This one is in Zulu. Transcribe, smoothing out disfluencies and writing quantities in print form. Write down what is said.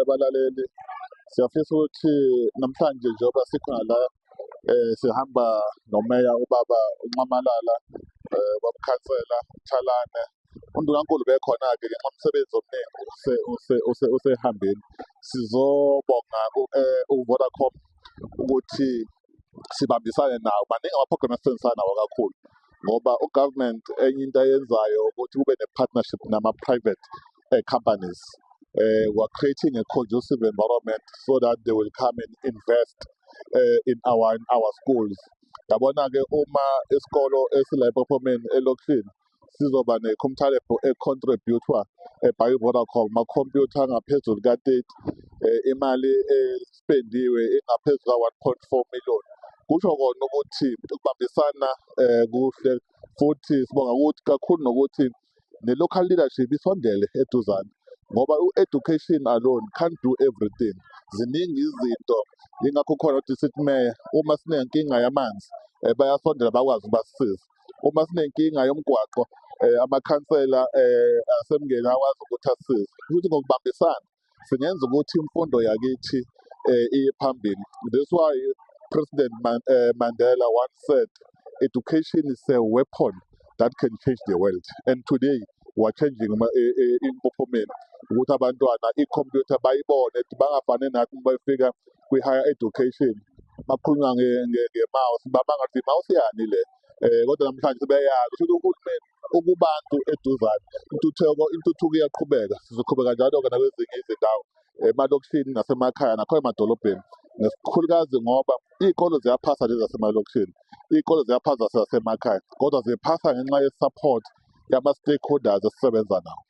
Abalaleli, siyafisa ukuthi namhlanje njengoba sikhona la, sihamba nomeya ubaba uNxamalala, ubabukhansela uThalane, undunankulu bekhona-ke ngenxa yomsebenzi omningi usehambeni. Sizobonga u-Vodacom ukuthi sibambisane nawo. Maningi ama-program esisebenzisana nawo kakhulu ngoba u-government enye into ayenzayo ukuthi kube ne-partnership nama-private companies. We are creating a conducive environment so that they will come and invest in our schools. Yabona-ke, uma isikolo esila eMpophomeni elokishini sizoba ne-computer lab e-contribute-wa by Vodacom, amakhompyutha angaphezulu ka-30, imali espendiwe ingaphezu ka-1.4 million, kusho kona ukuthi ukubambisana kuhle. Futhi sibonga ukuthi kakhulu nokuthi ne-local leadership isondele eduzane ngoba u-education alone can't do everything, ziningi izinto. Yingakho khona u-district mayor, uma sinenkinga yamanzi, bayasondela bakwazi ukubasisiza. Uma sinenkinga yomgwaqo, amakhansela asemngeni akwazi ukuthi asisize. Ukuthi ngokubambisana singenza ukuthi imfundo yakithi iye phambili. That's why President Mandela once said, "Education is a weapon that can change the world," and today we are changing iMpophomeni ukuthi abantwana ikhompyutha bayibone, bangafani nathi uma befika kwi-higher education bakhulunywa nge-mouse, babangathi i-mouse yani le, kodwa namhlanje sebeyazi ukuthi uhulumeni ukubantu eduzane. Intuthuko iyaqhubeka, sizoqhubeka njalo-ke nakwezinye izindawo emalokishini nasemakhaya nakhona emadolobheni nesikhulukazi, ngoba iy'kolo ziyaphasa lezi zasemalokishini, iy'kolo ziyaphasa zasemakhaya, kodwa ziphasa ngenxa ye-support yama-stakeholders esisebenza nawo.